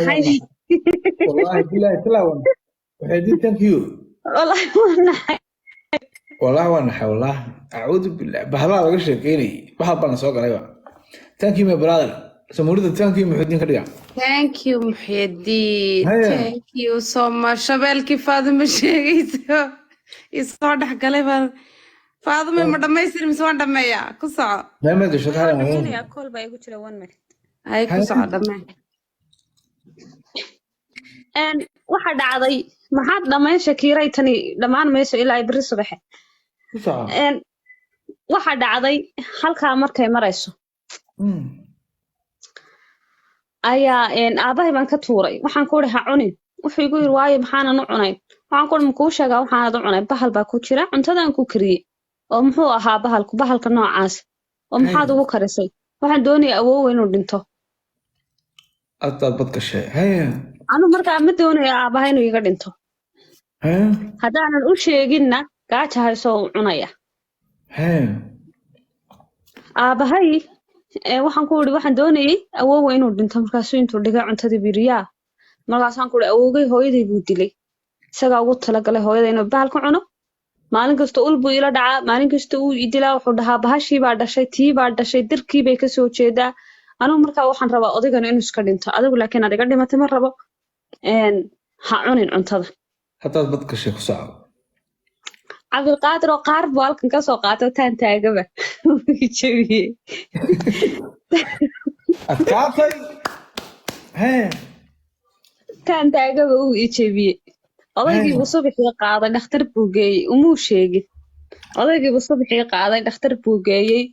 Naxay. Wallahi billahi talaa waan Muxyidiin, thank you. Wallahi waan naxay. Wallahi waan naxay, wallahi. Acuudu billah, bahlaa laga sheekeynayay, bahal baan soo galay ba. Thank you, my brother. Samuurida, thank you. Muxyidiin ka dhiga. Thank you, Muxyidiin. Haya. Thank you so much. Shabeelkii Faadimo sheegayso isoo dhex galay baan. Faadimo, ma dhamaystir mise waan dhameeyaa? Ku soco. Maxamed shaqada. Dhamaynaya, call baa igu jira, one minute. Hay, ku soco, dhamee. Waxa dhacday, maxaad dhammayn Shakiiray? Tani dhammaan mayso ilaa ay berri subaxe. Ku soco. Waxa dhacday, halkaa markay marayso ayaa aabbahay baan ka tuuray. Waxaan ku uri, "Ha cunin." Wuxuu igu yiri, "Waayo, maxaanan u cunayn?" Waxaan ku uri, "Makuu sheegaa waxaanad u cunayn? Bahal baa ku jira cuntadaan ku kariyey." "Oo muxuu ahaa bahalku?" "Bahalka noocaas." "Oo maxaad ugu karisay?" "Waxaan doonaya awoowe inuu dhinto." Adaad bad gashay, haya. Anu markaa ma doonayo aabbahay inuu iga dhinto. Haya. Haddaanan u sheeginna, gaaja haysoo u cunaya. Haya. Aabbahay waxaan ku uri, "Waxaan doonayay awoowe inuu dhinto." Markaasuu intuu dhigay cuntadii buu yiri, "Yaa?" Markaasaan ku uri, "Awowgay hooyaday buu dilay, isagaa ugu talagalay hooyada inuu bahal ku cuno. Maalin kasta ul buu ila dhacaa, maalin kasta uu i dilaa. Wuxuu dhahaa bahashii baa dhashay, tii baa dhashay, dirkii bay kasoo jeedaa. Anigu markaa waxaan rabaa odaygan inuu iska dhinto, adigu laakiin aad iga dhimatay ma rabo. Ha cunin cuntada." Haddaad bad gashay, ku soco. Cabdilqaadir oo qaar buu halkan kasoo qaatay, taan taagaba wuu i jebiyey. Adkaatay, haya. Taan taagaba uu i jebiyey. Odaygii buu subaxii qaaday, dhakhtar buu geeyey. Umuu sheegin. Odaygii buu subaxii qaaday, dhakhtar buu geeyey.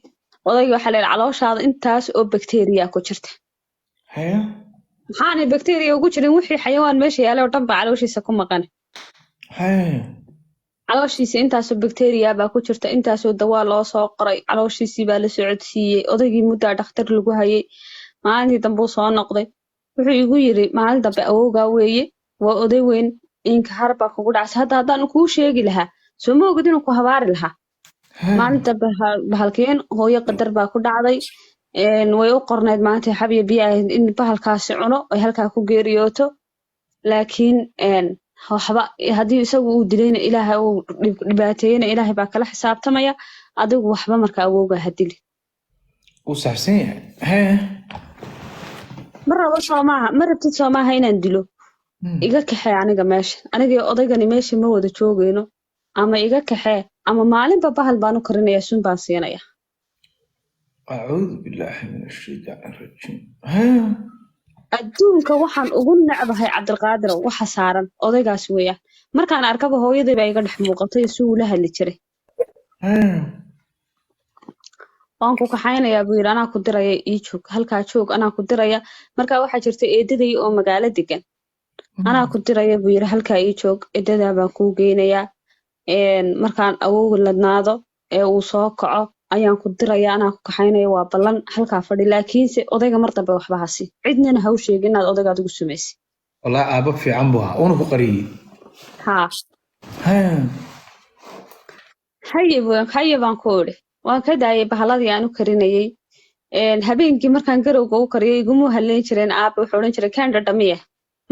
Odaygii waxaa la yidhi, "Calooshaada intaas oo bakteriya ku jirta." Haya. Maxaanay bakteriya ugu jirin? Wixii xayawaan meesha yaalay oo dhan baa calooshiisa ku maqan. Haya. Calooshiisa intaasoo bakteriya baa ku jirta, intaasoo dawaa loo soo qoray, calooshiisii baa la socodsiiyey. Odaygii muddaa dhakhtar lagu hayay. Maalintii dambe uu soo noqday, wuxuu igu yiri, "Maalin dambe awowgaa weeye, waa oday weyn, inkahar baa kugu dhacsa. Hadda haddaan kuu sheegi lahaa, soo ma ogid inuu ku habaari lahaa?" Maalin dambe bahalkeen hooyo qadar baa ku dhacday. Way u qornayd maanta xab iyo biyo ahayd in bahalkaasi cuno ay halkaa ku geeriyooto, laakiin waxba haddii isagu uu dilayna, Ilaahay uu dhibaateeyena, Ilaahay baa kala xisaabtamaya. Adigu waxba marka awowga ha dili. Wuu saxsan yahay, haya. Ma rabo soo maaha? Ma rabtid soo maaha inaan dilo? Iga kaxee aniga meesha. Anigii odaygani meesha ma wada joogayno. Ama iga kaxee, ama maalinba bahal baan u karinayaa, sun baan siinaya. Acuudu billaahi min ashaytaan arajiim, haya. Adduunka waxaan ugu necbahay, Cabdilqaadir, waxa saaran odaygaas weeyaan. Markaan arkaba hooyaday baa iga dhex muuqatay si uu la hadli jiray. Haya. "Waan ku kaxaynayaa," buu yidhi, "anaa ku diraya, ii joog halkaa, joog, anaa ku diraya." Marka waxaa jirta eedaday oo magaalo degan. "Anaa ku diraya," buu yidhi, "halkaa ii joog, eedadaa baan kuu geynayaa. Markaan awowga ladnaado ee uu soo kaco ayaan ku diraya, anaa ku kaxaynaya, waa ballan. Halkaa fadhi, laakiinse odayga mar dambe waxba hasi, cidnana ha u sheegin inaad odayga adigu sumaysay." Wallahi aabba fiican buu ahaa, uuna ku qariyey. Haa. Haya. "Haye," "haye," baan ku idhi. Waan ka daayay bahaladii aan u karinayey. Habeenkii markaan garowga u kariyay, igumuu halleyn jireen aabe. Wuxuu odhan jiray, "Keen, dhadhamiya."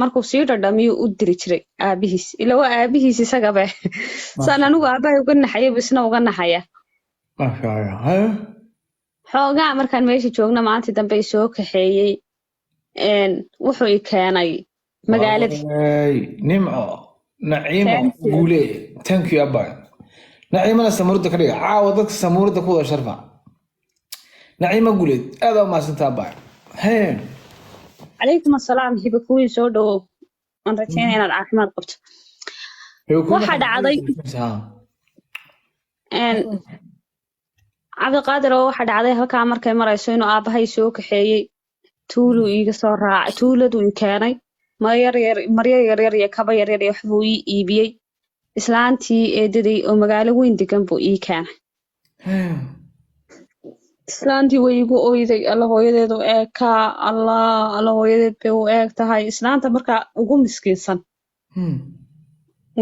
Markuu sii dhadhamiyo, u diri jiray aabihiis, ila waa aabihiis isagabe. Saan anigu aabahay uga naxaya buu isna uga naxaya. Maasha Allah, haya. Xoogaa markaan meesha joogna, maalintii dambe i soo kaxeeyey. Wuxuu i keenay magaaladii. Waay, Nimco Naciimo. Thank you. Guule, thank you abba. Naciimana samuurada ka dhiga. Caawa dadka samuurada ku wada sharfa. Naciimo Guuleed, aad aa umahadsantaa abba, haya. Calaykum assalaam, Hiba kuwii, soo dhawow. Waan rajeynaya inaad caafimaad qabto. Waxaa dhacday, Cabdiqaadir, oo waxaa dhacday halkaa markay marayso inuu aabbahay soo kaxeeyey, tuuluu iiga soo raacay, tuuladuu i keenay, maryo yar maryo yaryar iyo kaba yaryar iyo waxbuu ii iibiyey. Islaantii eedaday oo magaalo weyn degan buu ii keenay. Islaantii way igu oyday. Alla hooyadeed u eekaa, Allah, alla hooyadeed bay u eeg tahay. Islaanta markaa ugu miskiinsan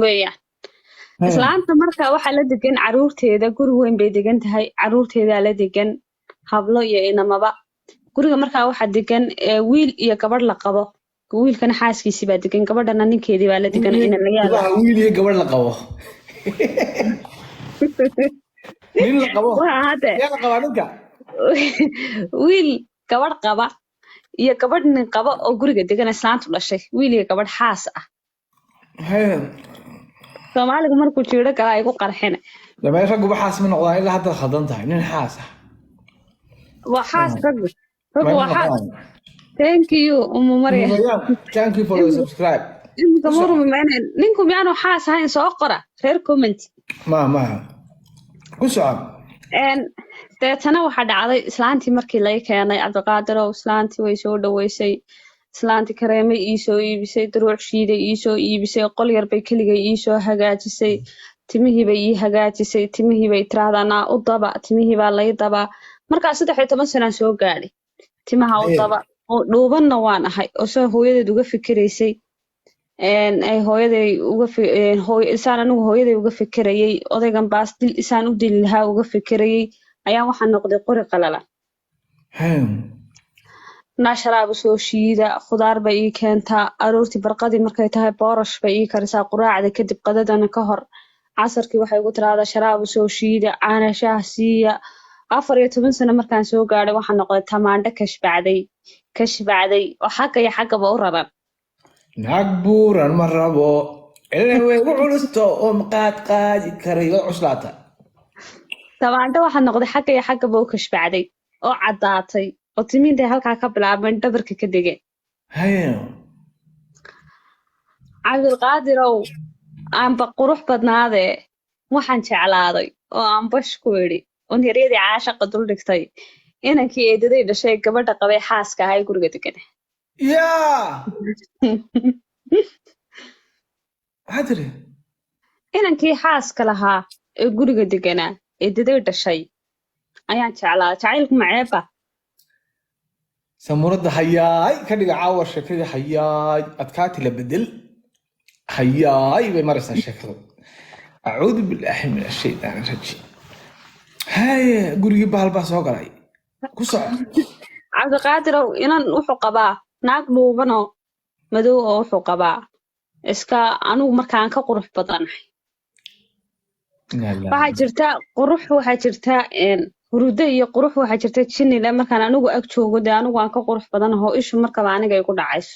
weeyaan. Islaanta marka waxaa la degan caruurteeda, guri weyn bay degan tahay, caruurteedaa la degan, hablo iyo inamaba. Guriga markaa waxaa degan wiil iyo gabadh la qabo. Wiilkana xaaskiisii baa degan, gabadhana ninkeedii baa la degan, ina laga yaaba. Waxa wiil iyo gabadh la qabo, nin la qabo. Waa hadda. Yaa la qabaa ninka? Wiil gabadh qaba iyo gabadh nin qaba oo guriga degan, islaantu dhashay, wiil iyo gabadh xaas ah. Soomaaligu markuu jiiro galaa igu qarxina. Dhamee raggu xaas ma noqdaan ilaa haddaad khaldan tahay nin xaas ah. Waa xaas raggu, raggu Ma waa xaas. noqdaan. Thank you, Umu Maryam. Maryam, thank you for your subscribe. Iminka murmi mayna, ninku miyaanu xaas ahayn? Soo qora reer comment. Ma maha, ku soco. Deetana waxaa dhacday, islaantii markii laga keenay, Cabdiqaadirow, islaantii way soo dhaweysay. Islaantii kareemay ii soo iibisay, duruuc shiiday ii soo iibisay, qol yar bay keligay ii soo hagaajisay, timihii bay ii hagaajisay, timihii bay tiraahdaa naa u daba, timihii baa lay dabaa. Markaa 13 sanaan soo gaadhay, timaha u daba oo dhuubanna waan ahay, oo soo hooyadeed uga fikiraysay, ay hooyaday uga hooy isaan anigu hooyaday uga fikirayay, odaygan baas dil isaan u dili lahaa uga fikirayay, ayaa waxaa noqday qori qalalan. Naasharaabu soo shiida, khudaar bay ii keentaa aroortii, barqadii markay tahay boorash bay ii karisaa, quraacda kadib, qadadana ka hor. Casarkii waxay igu tiraahdaa sharaabu soo shiida, caana shaah siiya. 14 sano markaan soo gaadhay, waxaa noqday tamaandho kashbacday, kashbacday oo xagga iyo xaggaba u raran. Naag buuran ma rabo, ilaa way igu culusto oo maqaad qaadi karay, way cuslaata. Tamaandho waxaa noqday xagga iyo xaggaba u kashbacday oo caddaatay oo timiintay halkaa ka bilaabmeen, dhabarka ka degeen. Cabdilqaadirow, aanba qurux badnaadee, waxaan jeclaaday oo aan bash ku idhi oon yaryadii caashaqa dul dhigtay inankii eedaday dhashay, gabadha qabay, xaaska ahaa ee guriga degan. Yaa, maxaa tiri? Inankii xaaska lahaa ee guriga deganaa, eedaday dhashay, ayaan jeclaaday. Jacaylku maceeba? Samuuradda hayaay ka dhiga. Caawa sheekadii hayaay adkaati la bedel, hayaay bay maraysaa sheekadu. Acuudu billaahi min ashaytaan rajiim. Haye, gurigii bahal baa soo galay, ku soco. Cabdiqaadirow, inan wuxuu qabaa naag dhuubanoo madow oo wuxuu qabaa iska anigu markaan ka qurux badanahay. Waxaa jirta qurux, waxaa jirta hurudo iyo qurux, waxaa jirta jinile. Markaan anigu ag joogo, dee anigu waan ka qurux badanaho, ishu markaba aniga igu dhacayso.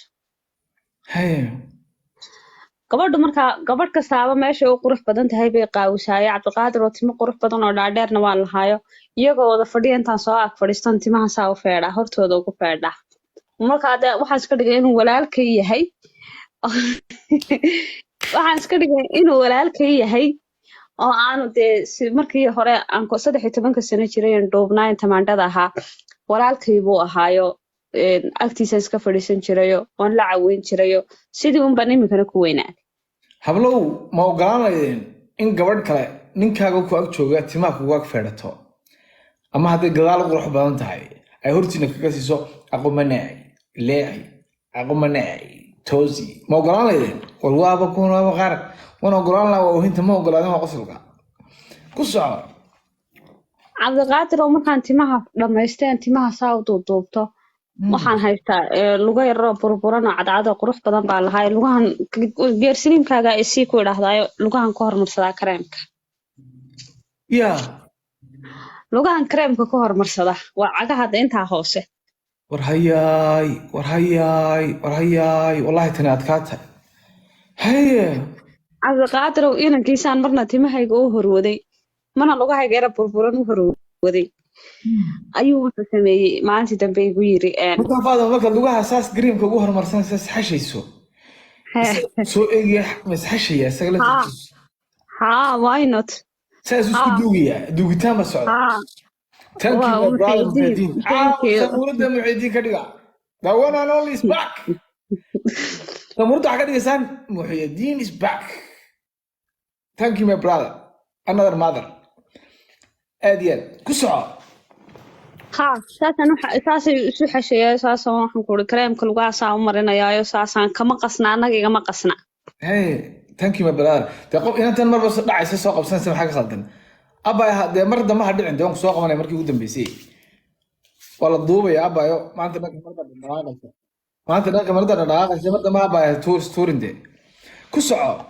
Gabadhu markaa, gabadh kastaaba meeshay u qurux badan tahay bay qaawisaayo. Cabdiqaadir oo timo qurux badan oo dhaadheerna waan lahaayo. Iyagoo wada fadhiya intaan soo ag fadhiistan, timaha saa u feedhaa, hortooda ugu feedhaa. Markaa dee waxaan iska dhigay inuu walaalkay yahay, waxaan iska dhigay inuu walaalkay yahay oo aanu dee si markii hore aan 13-ka sano jiray aan dhuubnaa, tamaandhada ahaa, walaalkay buu ahaayo. Agtiisa iska fadhiisan jirayo, waan la caweyn jirayo, sidii unbaan iminkana ku weynaaday. Hablow, ma ogolaan laydeen in gabadh kale ninkaaga ku ag jooga timaha kugu ag feedhato, ama hadday gadaal u qurux badan tahay ay hortiina kaga siiso aqumanaaci leexi, aqumanaaci toosi? Ma ogolaan laydeen? War waaba kuwan, waaba qaar waan ogolaan lahaa. Waa ohinta, ma ogolaadin, waa qosolka. Ku soco. Cabdiqaadir oo markaan timaha dhammaysteen, timaha saa u duubduubto, waxaan haystaa lugo yaroo burburan oo cadcad oo qurux badan baa lahaa. Lugahan geersiliimkaaga isii ku idhaahdaayo, lugahan ku hormarsadaa kareemka. Lugahan kareemka ku hormarsada waa cagaha hadda intaa hoose. War hayaay, war hayaay, war hayaay, wallahi tani adkaata. Haye. Cabdiqaadirow, inankiisaan marna timahayga u horwaday, marna lugahayga yara burburan u horwaday, ayuu wuxuu sameeyey maalintii dambe igu yiri Markaa Faadima, marka lugaha saas kareemka ugu horumarsan, saas xashayso, soo eegaya, mas xashaya isaga laftirkiisu? Haa, why not? Saas isku duugaya, duugitaan ba socda. Thank you, Wow, my brother. Muxiidiin. Muxiidiin. Thank you. Samuurada Muxiidiin ka dhiga. The one and only is back. Samuurada waxaa ka dhigaysaan Muxiidiin is back. Thank you, my brother, another mother. Aad iyo aad, ku soco. Ha, saasaan saasay isu xasheeyaa, saasaan waxaan ku uri kareemka lugahaasaa u marinayaayo, saasaan kama qasna, annaga igama qasna. Hey, thank you, my brother. Dee qof inantan marba dhacaysa soo qabsanaysa, maxaa ka khaldan? Abay, dee mar dambe ha dhicin. Dee waan ku soo qabanaya markii ugu dambeysay, waa la duubaya abayo. Maanta marka marba dhaqaaqaysa. Maanta dhanka marada dhaqaaqaysa, mar dambe habaa tuurin de. Ku soco.